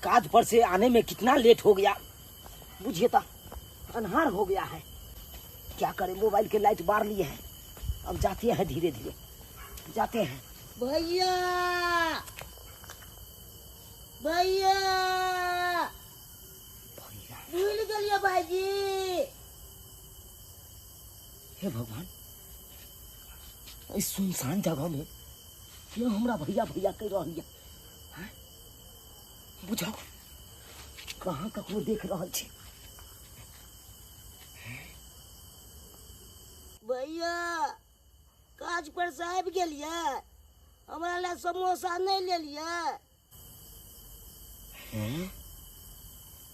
काज पर से आने में कितना लेट हो गया, बुझिए तो अन्हार हो गया है। क्या करें, मोबाइल के लाइट बार लिए हैं, अब जाते हैं धीरे धीरे जाते हैं। भैया भैया भैया भूल गलिया भाईजी। हे भगवान, इस सुनसान जगह में क्यों हमरा भैया भैया कह रही है? बुझाओ कहाँ ककरो देख रहल छी। भैया काज पर से आबि गेलियै, हमरा ला समोसा नहीं लेलियै?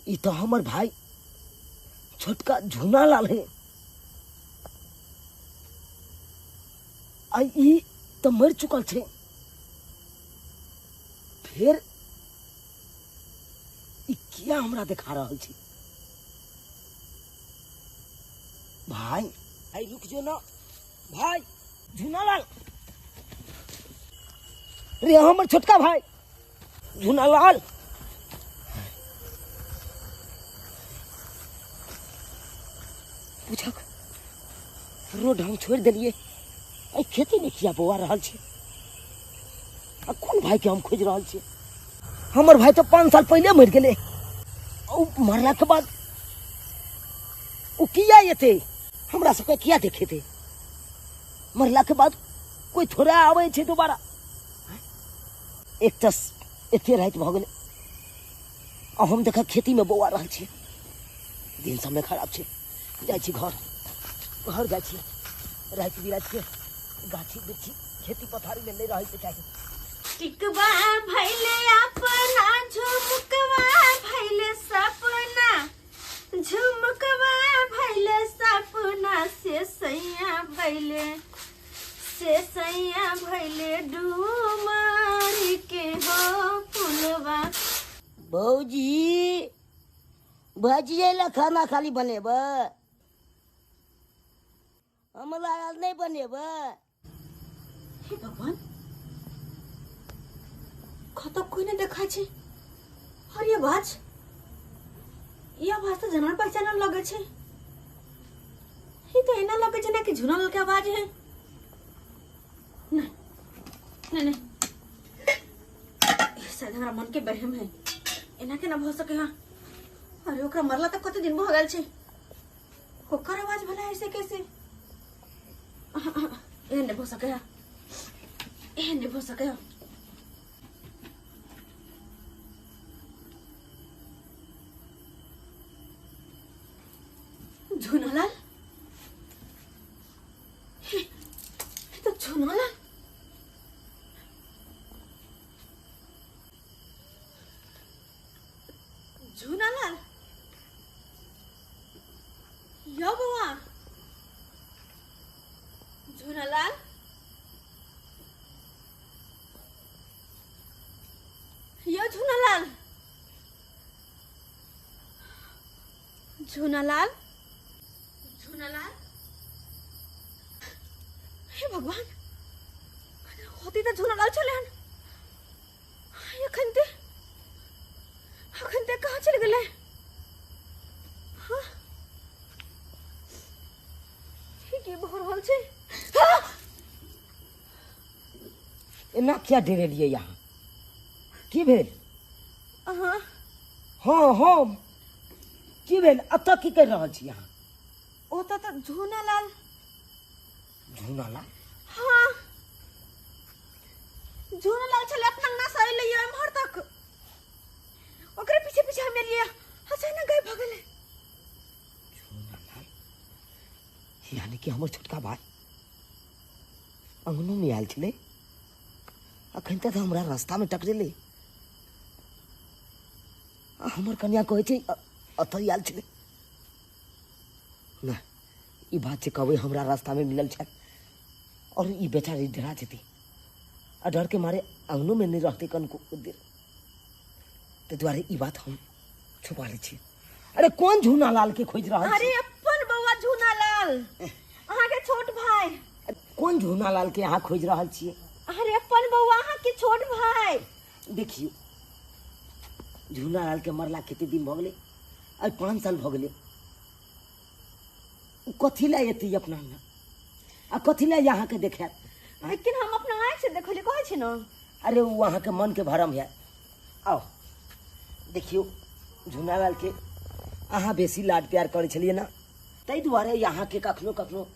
ई तो हमर भाई छोटका झूना लाल है, आ ई तो मर चुकल छे। फिर ई किया हमरा देखा रहल छी? भाई भाई रुक जो ना भाई, झूनालाल रे हमर छोटका भाई झूनालाल। पूछक रोड हम छोड़ दिलिए, खेती में किया बौआ रहल छी? आ कोन भाई के हम खोज रहल छी? हमर भाई तो 5 साल पहले मर गेलै। मरला के बाद ओ किया एतै हमरा सबके, किया देखेतै? मरला के बाद कोई थोड़ा आबै छै दोबारा। एक तऽ एते राति भऽ गेलै आ हम देख खेती में बौआ रहल छी। दिन समय खराब छै, जाइ छी घर, घर जाइ छी। राति बिराति के गाछी बिरछी खेती पथारी में नहीं रहै के चाही। टिकवा भैले अपना झुमकवा भैले सपना, झुमकवा भैले सपना से सैया भैले, से सैया भैले डूमरी के हो फुलवा। भौजी भजिए ला खाना खाली बनेबै, हमरा नहीं बनेबै? हे भगवान, कतौ कोई नहीं देखा छे। और ये आवाज, ये आवाज तो जानल पहचानल लगे छे। ये तो एना लगे छे ना कि झुनल के आवाज है। नहीं नहीं नहीं, शायद हमरा मन के बहम है, एना के ना भ सके। हाँ, अरे ओकरा मरला तक कते दिन भ गेल छे, ओकर आवाज भला ऐसे कैसे? एहन नहीं भ सके, एहन नहीं भ सके। झुनालाल, तो झुनालाल झुनालाल यो बौआ, झुनालाल यो झुनालाल, झुनालाल झुनालाल। हे भगवान, होती तो झुनालाल चले हन, अखन ते कहाँ चल गए? हाँ की भऽ रहल छै? एना किया डरेलियै यहाँ? की भेल? अहाँ? हाँ हम की भेल? एतऽ की करि रहल छी अहाँ? ओतऽ तऽ झुनालाल। झुनालाल? हाँ झुनालाल छलै अपना अंगना से अयलै एम्हर तक, ओकरे पीछे पीछे हम एलियै, अचानक गायब भऽ गेलै। झुनालाल यानी कि हमर छोटका भाई अंगनो में आयल छलै, अखन तक हमरा रास्ता में टकरेलै। हमर कन्या कहै छै एतऽ आयल छलै। ना ई बात जे कहबै हमरा रास्ता में मिलल छै और ई बेचारी डरा जेतै, आ डर के मारे अंगनो में नहीं रहते कनको देर, ताहि दुआरे ई बात हम छुपा लै छी। अरे कौन झूनालाल के खोज रहल छी? अरे अपन बौआ झूनालाल, अहाँ के छोट भाई। कौन झूनालाल के अहाँ खोज रहल छियै? अरे अपन बौआ अहाँ के छोट भाई। देखियौ झूना लाल के मरला कते दिन भऽ गेलै? आइ 5 साल भऽ गेलै। ओ कथी लए एतै अपना अंगना आ कथी लए अहाँके देखायत? लेकिन हम अपना आँखि से देखलियै, कहै छी ने। अरे ओ अहाँके मनके भरम है। आउ देखियौ, झूना लाल के अहाँ बेसी लाड प्यार करै छलियै ने, ताहि दुआरे अहाँके कखनो कखनो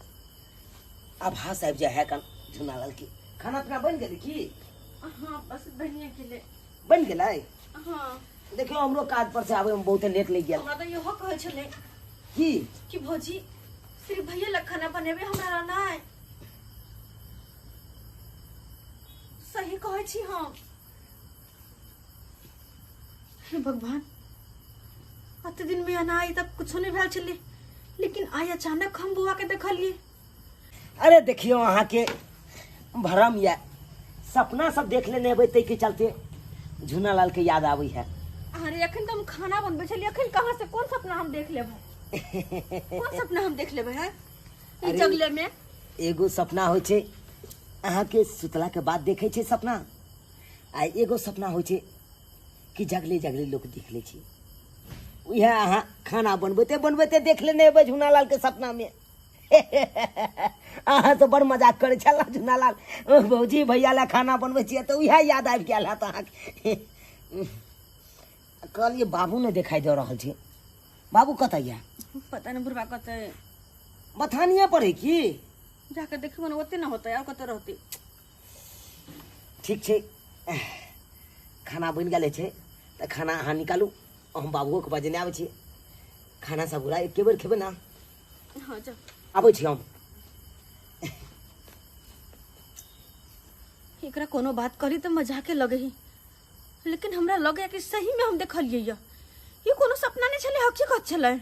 आभास आबि जाइ है कन झूना लाल के। खाना पीना बनि गेलै की? हाँ, बस बनिए गेलै। बनि गेलै? हाँ। देखियौ, हमरो काज पर से आबै में बहुते लेट लागि गेल। हमरा तऽ इहो कहै छलै की कि भौजी सिर्फ भैया लग खाना बनेबै, हमरा लए नहि। सही कहै छी हम। हे भगवान, अते दिन में एना आई तब कुछो नहीं भेल छलै, लेकिन आइ अचानक हम बौआ के देखलियै। अरे देखियौ, अहाँके भरम यऽ, सपना सब देख लेने हेबै, ताहिके चलते झूना लाल के याद आबै है। अरे अखन तऽ हम खाना बनबै छलियै, अखन कहाँ से कोन सपना हम देख लेबै? कोन सपना हम देख लेबै? है ई अरे- जगले में एगो सपना होइ छै अहाँके सुतला के बाद देखै छै सपना, आ एगो सपना होइ छै कि जगले जगले लोक देख लै छै। उएह अहाँ खाना बनबैते बनबैते देख लेने हेबै झूना लाल के सपना में। अहाँ तऽ बड़ मजाक करै छल झूना लाल, भौजी भैया लए खाना बनबै छियै तऽ उएह याद आबि गेल हैत अहाँके। कहलियै बाबू नहि देखाइ दऽ रहल छै, बाबू कतऽ यऽ? पता नहीं बुढ़बा कतऽ। बथानिए पर है की? जाके देखबै ने, ओते न होतै, और कतऽ रहतै। ठीक छै, खाना बनि गेल छै तऽ खाना अहाँ निकालू, हम बाबुओके बजेने आबै छी। खाना सब गोरा एके बेर खेबै ने? हाँ, जा। आबै छी हम। एकरा कोनो बात कहली तऽ मजाके लगे ही, लेकिन हमरा लगे कि सही में हम देखलियै ये। ई कोनो सपना नहीं छलै, हकीकत छलै।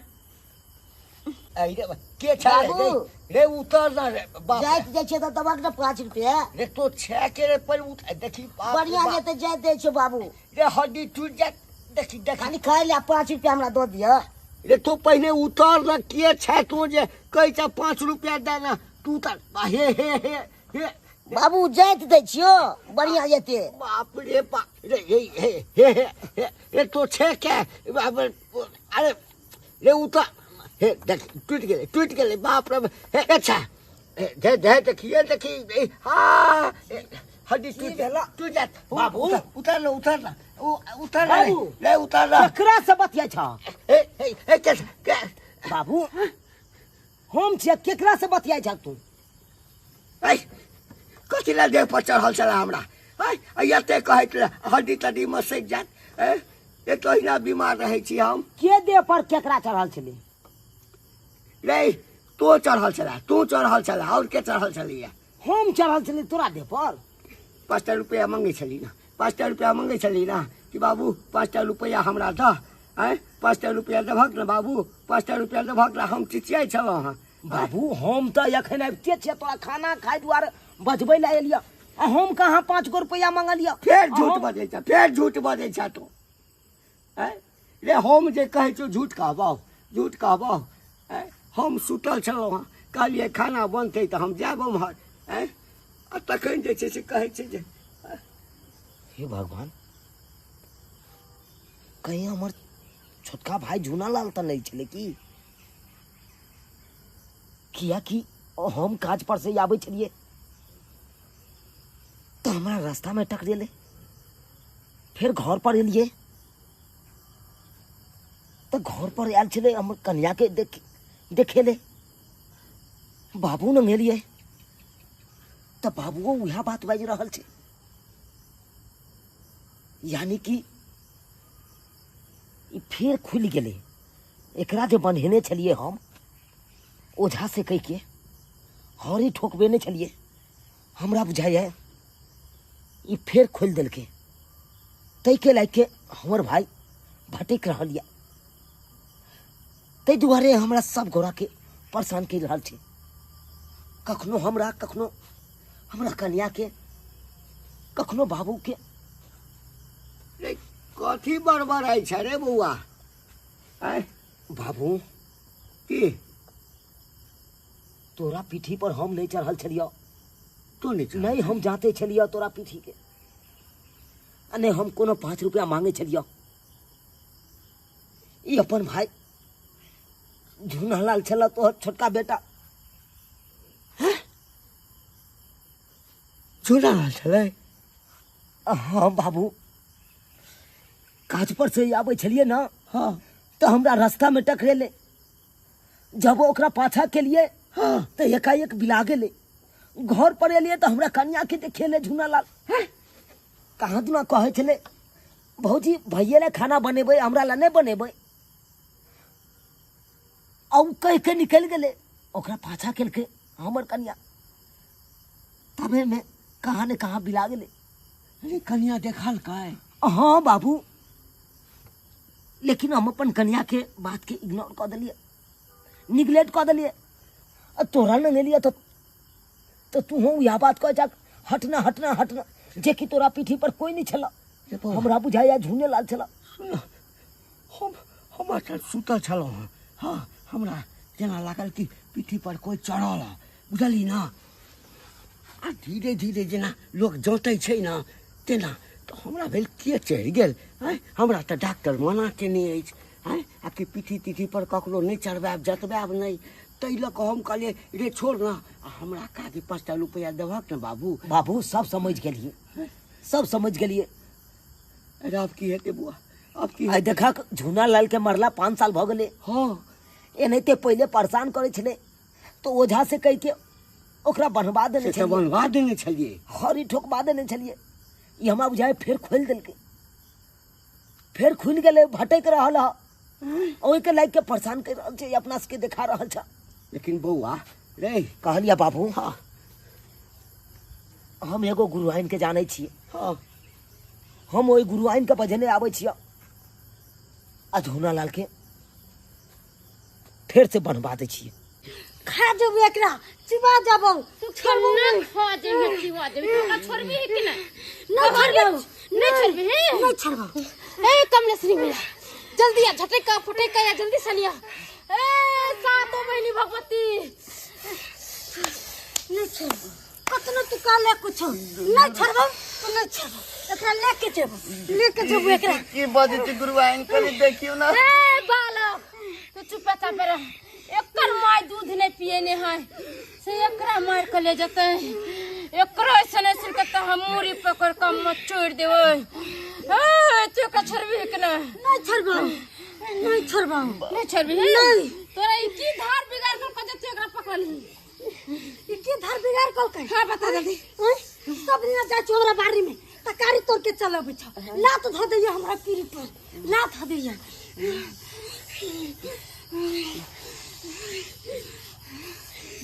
ऐ रे, के छै रे? बाबू। रे उतर ना रे बाप रे। जाइत जाइ छियै तऽ दबक ने 5 रुपया। रे तो छै के रे पर उठ देखी बाप रे बढ़िया बाप। जेतै, जाइत दै छियौ बाबू। रे हड्डी टूट जात, देखी देखी। खाली खाय ले 5 रुपया हमरा दऽ दिअ। रे तो पहले उतर ना, के छै तू जे कहै छ 5 रुपया दे ना, तू तर हे हे हे हे। बाबू जाइत दै छियौ, बढ़िया जेतै। बाप रे बाप रे, हे हे हे हे हे रे तो छै के बाप रे, अरे रे उतर, हे देख टूट गेलै, टूट गेलै बाप रे, हे अच्छा हे दे दे देखिए देखी, ए, हाँ, ए, हड्डी टूट भेला? टूट जात। बाबू? उतर, उतर ना, उतर ना, उतर ना, बाबू? रे उतर ना। केकरा से बतियाइ छ? ए, ए, ए, के, के? बाबू हम छियै, केकरा से बतियाइ छ तू? ऐ, कथी लए देह पर चढ़ल छलै हमरा? ऐ, एते कहैत रहे हड्डी तड्डी मसकि जात। ऐ, एक तो अहिना बीमार रहै छी हम। के देह पर केकरा चढ़ल छलै? रे तो चढ़ल छलै, तू चढ़ल छलै, और के चढ़ल छलैया? हम चढ़ल छलै तोरा देह पर? 5टा रुपया मंगै छली ना, 5टा रुपया मंगै छली ना कि बाबू 5टा रुपया हमरा दह। आँय, 5टा रुपया देबहक ने बाबू, 5टा रुपया देबहक ने, हम चिचियाइ छलहुँ हँ। बाबू हम तऽ एखन आबिते छियै, तोरा खाना खाय दुआरे बजबै लए एलियै, आ हम कहाँ 5 गो रुपया मंगलियै? फेर झूठ बजै छ, फेर झूठ बजै छ तू। आँय रे, हम जे कहै छियौ झूठ कहबौ, झूठ कहबौ? आँय, हम सुतल छलहुँ हँ, कहलियै खाना बनतै तऽ हम जायब ओम्हर। आँय, आ तखन जे छै से कहै छै जे हे भगवान, कहीं हमर छोटका भाई झूना लाल तऽ नहि छलै की? कियाकि हम काज पर से आबै छलियै तऽ हमरा रास्ता में टकरेलै, फेर घर पर एलियै तऽ घर पर आयल छलै हमर कन्या के देखेले, बाबू लग एलियै तऽ बाबूओ उएह बात बाजि रहल छै, यानी कि ई फेर खुलि गेलै। एकरा जे बन्हेने छलियै हम ओझा से कहि के हरी ठोकबेने छलियै, हमरा बुझाइए ई फेर खोलि देलकै, ताहिके लागि के हमर भाई भटकि रहल यऽ, ताहि दुआरे हमरा सब गोराके परेशान करि रहल छै, कखनो हमरा, कखनो हमरा कन्याके, कखनो बाबूके। रे कथी बड़बड़ाइ छै रे बौआ? आँय बाबू, की तोरा पीठी पर हम नहीं चढ़ल छलियौ। तू नहीं चढ़ल? नहीं, हम जाते छलियौ तोरा पीठी के, आ नहीं हम कोनो 5 रुपया मांगे छलियौ। ई अपन भाई झूनालाल छला तोहर छोटका बेटा। झूनालाल छलै? हाँ बाबू, काज पर से आबै छलियै ने। हाँ। तऽ हमरा रास्ता में टकरेले, जब ओकरा पाछा केलिए। हाँ। तऽ एकाएक बिला गेलै। घर पर एलियै तऽ हमरा कनिया के देखेले झूनालाल। कहाँ दुना कहै छलै, भौजी भैये ला खाना बनेबै, हमरा ला नहि बनेबै। आ उ कहि के निकलि गेलै। ओकरा पाछा केलकै हमर कनिया, तबे में कहाँ ने कहाँ बिला गेलै। अरे कनिया देखलकै? हाँ बाबू, लेकिन हम अपन कनिया के बात के इग्नोर कऽ देलियै, निगलेक्ट कऽ देलियै। आ तोरा लग एलियै तऽ तूहों इएह बात कहै छह, हटना हटना हटना, जेकि तोरा पीठी पर कोई नहीं छला। हमरा बुझाइया झूने लाल छला। हम अच्छा सुतल छलहुँ हँ। हाँ, हमरा जेना लागल कि पीठी पर कोई चढ़ल है, बुझली ना। आ धीरे धीरे जेना लोक जोतै छै ने तेना, तऽ हमरा भेल के चढ़ि गेल। आँय, हमरा तऽ डॉक्टर मना केने अछि, आँय, आ कि पीठी तीठी पर ककरो नहि चढ़बायब जतबायब नहि, ताहि लऽ कऽ हम कहलियै रे छोड़ ना। आ हमरा काकी 5टा रुपैआ देबहक ने बाबू। बाबू सब समझ गेलियै, सब समझ गेलियै। अरे आब की हेतै बुआ, आब की? आइ देखक झूना लाल के मरला 5 साल भऽ गेलै। हाँ। एनाहिते पहिले परेशान करै छलै तऽ ओझा से कहि के ओकरा बन्हवा देने से तऽ छलियै। बनवा देने छलियै। हरी ठोकबा देने छलियै। ई हमरा बुझाइ फेर खोलि देलकै, फेर खुलि गेलै, भटकि रहल ह, ओहिके लागि के परेशान करि रहल छै, अपना सबके देखा रहल छै। लेकिन बौआ रे। कहलियै बाबू। हाँ। हम एगो गुरुआइन के जानै छियै। हाँ। हम ओहि गुरुआइन के बजेने आबै छियै आ झूना लाल के फेर से बन्हवा दै छियै। खा जेबू एकरा, चिबा जेबौ। तू केना खा जेबही, चिबा जेबही? तू ओकरा छोड़बिही कि नहि? नहि छोड़बौ। नहि छोड़बिही? नहि छोड़बौ। ए कमलेश्वरी भैया, जल्दी आ, झटका फुटका या जल्दी से लिया। ए सातो बहिनी भगवती। नहीं छोड़बौ, कतनो तू कहले कुछो, नहीं छोड़बौ तो नहीं छोड़बौ। एकरा लेके जेबौ, लेके जेबौ एकरा। की बजै छै गुरुआइन, कनि देखियौ ना। ए बालक, तू चुप चाप रह। एकर माय दूध नहीं पियने है से एकरा मार के ले जते। एकरो ऐसे नहीं के तो हम मूड़ी पकड़ के मचोड़ देबै। ए तू एकरा छोड़बिही कि नहीं? नहीं छोड़बौ, नहीं छोड़बौ। नहीं छोड़बिही? नहीं। तोरा ई की धार बिगाड़ कर के तू एकरा पकड़लही? ई की धार बिगाड़ कल? हाँ, बता जल्दी। सब दिन जाइ छी हमरा बाड़ी में तरकारी तोड़ के चल अबै छ, लात धऽ दैया हमरा पीठ पर, लात धऽ दैया।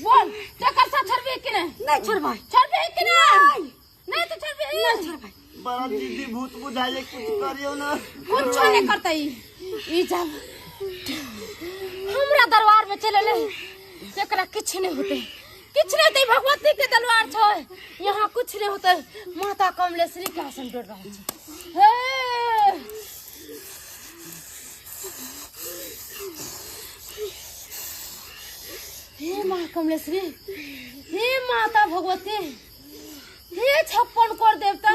बोल, तू एकर साथ छोड़बिही कि नहीं? नहीं छोड़बै। छोड़बिही कि नहीं? नहीं तो छोड़बिही? नहीं छोड़बै। बड़ा दीदी भूत बुझाइए, कुछ करियौ ना। कुछो नहीं करतै ई। ई जब हमरा दरबार में चले ले एकरा किछु नहीं होते, किछु नहीं होते। भगवती के दरबार छै, यहाँ कुछ नहीं होते। माता कमलेश्वरी के आसन डोल रहल छै। हे हे माँ कमलेश्वरी, हे माता भगवती, हे 56 कर देवता,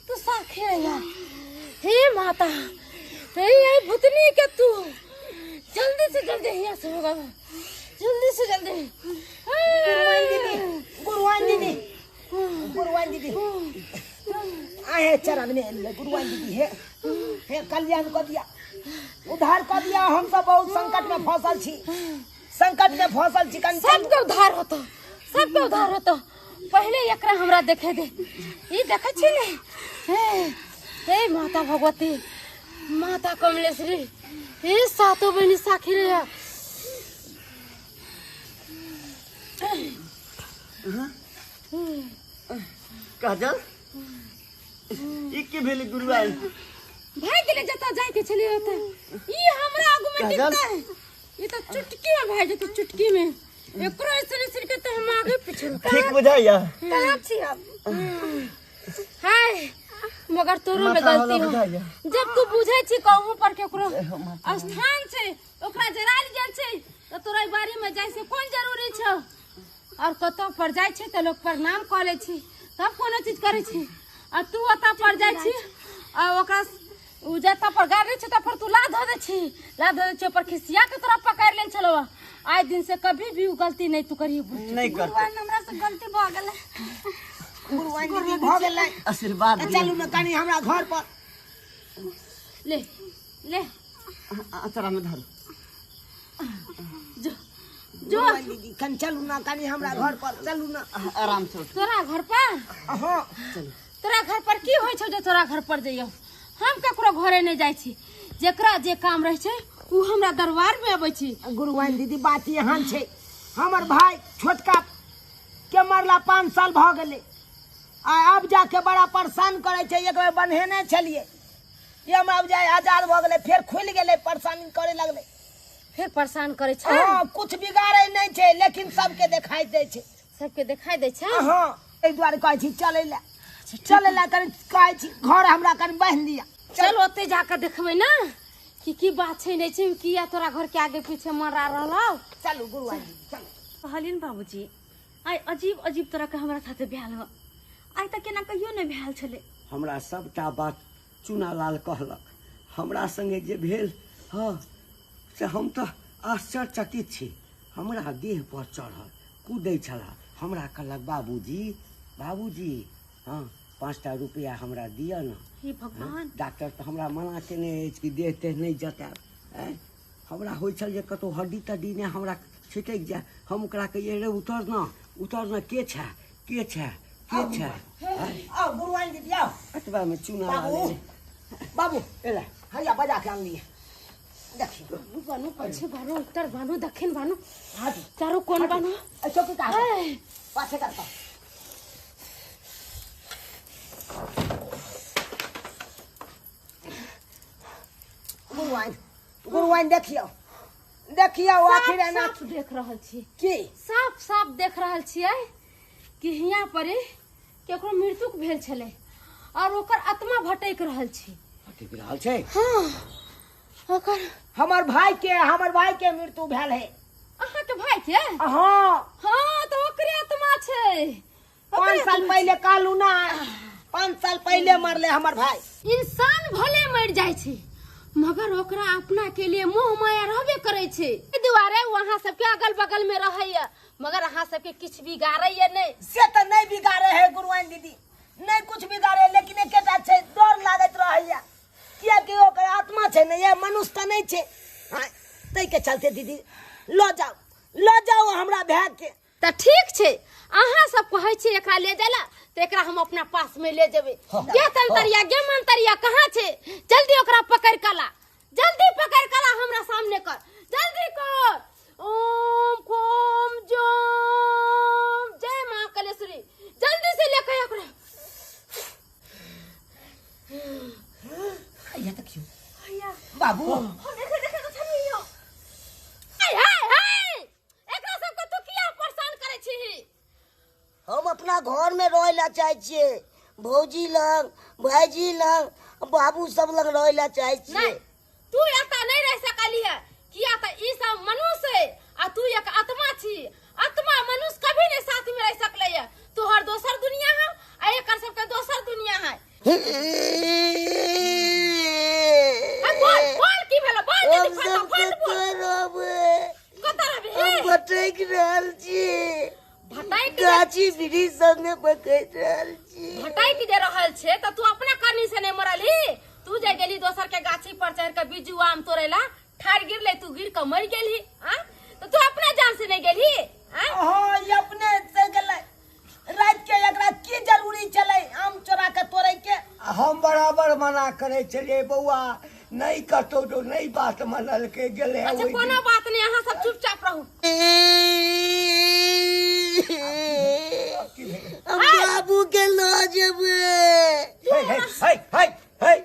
तू साखे रहिया। हे माता, हे ये भूतनी के तू जल्दी से जल्दी यहाँ से होगा, जल्दी से जल्दी। गुरुआइन दीदी, गुरुआइन दीदी, आहे चरण में एलियै गुरुआइन दीदी। हे हे कल्याण कऽ दिया, उद्धार कऽ दिया। हम सब बहुत संकट में फंसल छी, संकट में फंसल छी कंचन। सबके उद्धार होतो, सबके उद्धार होतो। पहले एकरा हमरा देखे दे। ई देखे छी ने? हे हे माता भगवती, माता कमलेश्वरी, हे सातो बहिनी साखी रे। काजल, ई की भेलै गुरुआइन? भागि गेलै जतऽ जाइके छलै ओतऽ। ई हमरा आगू में काजल? टिकतै? ई तऽ चुटकी में भागि जेतै, चुटकी में। एकरो ऐसे ऐसे के तऽ हम आगे पीछे। ठीक बुझाइया? कहाँ छी अब? हाय, मगर तोरो में माथा गलती हौला हो। बुझाइया। जब तू बुझै छी कहूँ पर केकरो स्थान छै, ओकरा जरायल गेल छै, तऽ तोरा ई बारी में जाइ से कोन जरूरी छौ? और कतौ पर जाइ छै तऽ लोक प्रणाम कऽ लै छै, तब कोनो चीज करै छै। आ तू ओतऽ पर जाइ छी आ ओकरा उ जता पर गाड़ी छै ता पर तू ला धऽ दै छी, ला धऽ दै छी पर खिसिया के तोरा पकड़ लेल छलो। आइ दिन से कभी भी उ गलती नहीं तू करी। नहीं करते। गुरुआइन हमरा से गलती भ गेलै। गुरुआइन दीदी भ गेलै, आशीर्वाद चलू न कनी हमरा घर पर ले ले अचरा में धर जो जो दीदी कन चलू ना कनी हमरा घर पर चलू ना आराम से उठ। तोरा घर पर? हां चलू। तोरा घर पर की होय छौ जे तोरा घर पर जइयो? हम ककरो घरे नहीं जाइ छी, जेकरा जे काम रहै छै उ हमरा दरबार में अबै छी। गुरुआइन दीदी बात एहन छै, हमर भाई छोटका के मरला 5 साल भ गेलै आ अब जाके बड़ा परेशान करै छै। एक बेर बन्हेने छलियै, ये हमरा अब जाय आजाद भ गेलै, फेर खुलि गेलै, परेशान करे लगलै। फेर परेशान करै छै? हां, कुछ बिगाड़ै नहीं छै लेकिन सबके देखाई दै छै। सबके देखाई दै छै? हां, एहि दुआरे कहै छी चलै लए, चलै लए कनि कहै छी घर हमरा कनि बान्हि दिअ। चल ओते जाके देखबै ना कि की बात छै नहीं छै, किया तोरा घर के आगे पीछे मरा रहलौ। चलू गुरुआइन दीदी चलू। कहलियन बाबूजी आइ अजीब अजीब तरह के हमरा साथे भेल ह, आइ तक केना कहियो नहीं भेल छलै। हमरा सबटा बात चुनालाल कहलक, हमरा संगे जे भेल हँ से हम तऽ आश्चर्यचकित छी। हमरा देह पर चढ़ल कूदै छला, हमरा कहलक बाबूजी बाबूजी हँ 5टा रुपया हमरा दिअ न। हे भगवान, डॉक्टर तऽ हमरा मना केने अछि कि देह तेह नहि जतायब। आँय हमरा होइ छल जे कतहु हड्डी तड्डी नहि हमरा छिटकि जाय। हम ओकरा कहियै रे उतर न उतर न, के छै के छै के छै। आउ गुरुआइन दीदी आउ। एतबामे चुनालाल बाबू बाबू एला हैया बजा के आनलियै। देखियौ बानू पीछे बानू उत्तर बानू दक्षिण बानू हाथ चारू कोन बानू चौकी का पाछे करता। गुरुआइन गुरुआइन देखियौ देखियौ आखिर एना साफ देख रहल छी की? साफ साफ देख रहल छियै कि हियाँ पर केकरो मृत्यु भेल छलै और ओकर आत्मा भटक रहल छै। भटक रहल छै? हाँ, ओकर हमर भाई के मृत्यु भेल है। अहाँ के भाई के? हाँ हाँ, तो ओकरे आत्मा छै। 5 साल पहले कहलू ना, 5 साल पहले मरले हमर भाई। इंसान भले मर जाइ छै मगर ओकरा अपना के लिए मोह माया रहबे करै छै। एहि दुआरे वहाँ सबके अगल बगल में रहैया मगर अहाँ सबके किछु बिगाड़ैया नहीं। से तऽ नहीं बिगाड़े है गुरुआइन दीदी, नहीं कुछ बिगाड़े, लेकिन एकेटा छै डर लागैत रहैया कियाकि ओकर आत्मा छै ने, ये मनुष्य तऽ नहीं छै। हाँ, ताहिके चलते दीदी लऽ जाउ लऽ जाउ हमरा भाय के। तऽ ठीक छै, अहाँ सब कहै छी एकरा ले जाय ला तऽ एकरा हम अपना पास में ले जेबै। गे तंतरिया गे मंतरिया कहाँ छै? जल्दी ओकरा पकड़ के ला, जल्दी पकड़ के ला, हमरा सामने कर, जल्दी कर। ओम कोम जोम जय माँ कलेश्वरी, जल्दी से लेके ओकरा। हैया देखियौ बाबू, देखे देखे तो छलियै। हाय हाय हाय, एकरा सबके तू किया परेशान करै छी? हम अपना घर में रहे ला चाहे छियै, भौजी लग भाईजी लग बाबू सब लग रहे ला चाहे छियै। नहीं, तू एतऽ नहीं रह सकली है, किया तऽ ई सब मनुष्य है आ तू एक आत्मा छी। आत्मा मनुष्य कभी नहीं साथ में रह सकले है। तोहर दोसर दुनिया है आ एकर सबके दोसर दुनिया है। बोल बोल की भेलो, बोल जल्दी फटाफट बोल। कतऽ रहबही? हम भटकि रहल छी, भटकि गाछी वृक्ष सब में भटकि रहल छी। भटकि जे रहल छै तऽ तू अपना करनी से नहीं मरलही। तू जे गेली दोसर के गाछी पर चढ़ के बिज्जू आम तोड़े ला, ठाड़ गिरले तू गिर के मर गेलही। आ तो तू अपना जान से नहीं गेलही? हां, ई अपने से गेलै। रात के एकरा की जरूरी छलै आम चोरा के तोड़े के? हम बराबर मना करै छलियै बौआ, नहीं कतौ तो नहीं बात मनल के गेलै। अच्छा कोनो बात नहीं, अहाँ सब चुपचाप रहू। हम बाबू के लऽ जेबै। हे हे हे हे,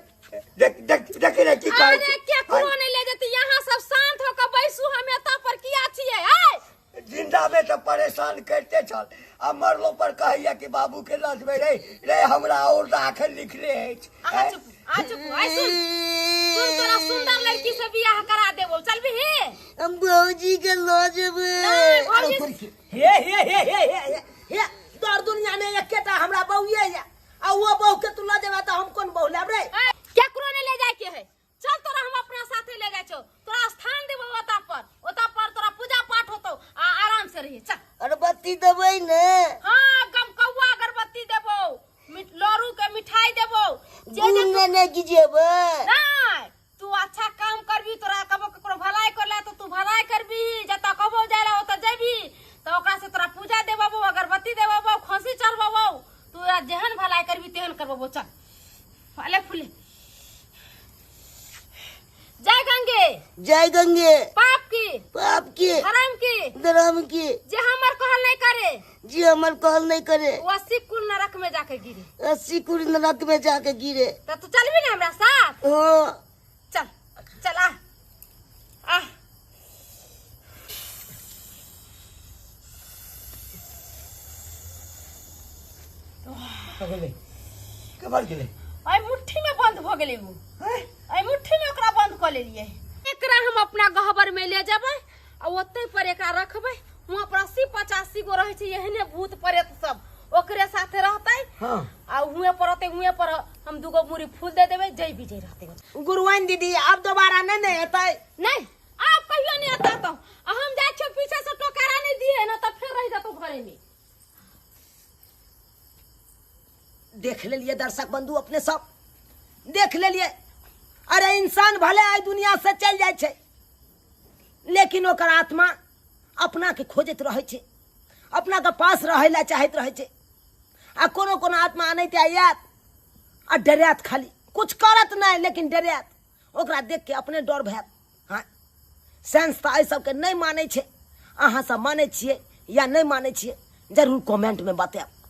देख देख देख रे की कहै अरे केकरो नहीं ले जेतै, यहाँ सब शांत होके बैसू, हम एतऽ पर किया छियै? ऐ जिंदा में तो परेशान करते छल आ मरलो पर कहैया कि बाबू के लऽ जेबै। रे रे हमरा और राखल लिखले अछि। अहाँ चुप, आ चुप, आइ सुन सुन, तोरा सुंदर लड़की से बियाह करा देबो, चलबही? हम भौजी के लऽ जेबै। नहीं भौजी हे हे हे हे हे हे, दर दुनिया में एकेटा हमरा बहुए या आ वो बहु के तू लऽ जेबा तऽ हम कोन बहु लेब रे? केकरो नहीं ले जाय के है। अगरबत्ती देबै ने? हाँ, गमकौआ अगरबत्ती देबो, लड़ू के मिठाई देबो। जे गुण ने नहि गिजेबै? नहीं, तू अच्छा काम करबी, तोरा कबो ककरो भलाई करला तो तू भलाई करबी, जतऽ कबो जाइला ओतऽ जेबी तो ओकरा से तोरा पूजा देबो, अगरबत्ती देबो, खसी चढ़बो। तू जेहन भलाई करबी तेहन करबो। चल फले फूले। जय गंगे। जय गंगे। पाप की, पाप के, धर्म की, धर्म की, जे हमर कहल नहीं करे, जे हमर कहल नहीं करे, वो 80 कुल नरक में जाके गिरे। 80 कुल नरक में जाके गिरे। तो तू चलबी ना हमरा साथ? हाँ। चल चल आ आ। कबर गेलै? एहि मुट्ठी में बंद भ गेलै उ। एहि मुट्ठी में ओकरा बंद कऽ लेलियै। एकरा हम अपना गहबर में ले जेबै आ ओतै पर एकरा रखबै। वहाँ पर 80-85 गो रहै छै एहने भूत प्रेत सब, ओकरे साथे रहतै। हाँ। आ हुएं पर रहतै, हुएं पर हम दूगो मुरी फूल दे देबै, जै भी जै रहतै। गुरुआइन दीदी आब दोबारा नहि ने एतै? नहीं, आब कहियो नहीं एतै। तो आ हम जाइ छियौ पीछे से टोकारा नहीं दिए ना तऽ फेर रहि जेतौ घरे में। देख लेलिए दर्शक बंधु, अपने सब देख लेलिए। अरे इंसान भले आई दुनिया से चल जाए छै, लेकिन ओकर आत्मा अपना के खोजैत रहै छै, अपना के पास रहै ला चाहैत रहै छै। आ कोनो कोनो आत्मा अनैत आयत आ डरायत, खाली कुछ करत नहीं लेकिन डरायत। ओकरा देख के अपने डर भैत। हाँ, सेंस तऽ एहि सबके नहीं मानै छै। अहाँ सब मानै छियै या नहीं मानै छियै, जरूर कमेंट में बतायब।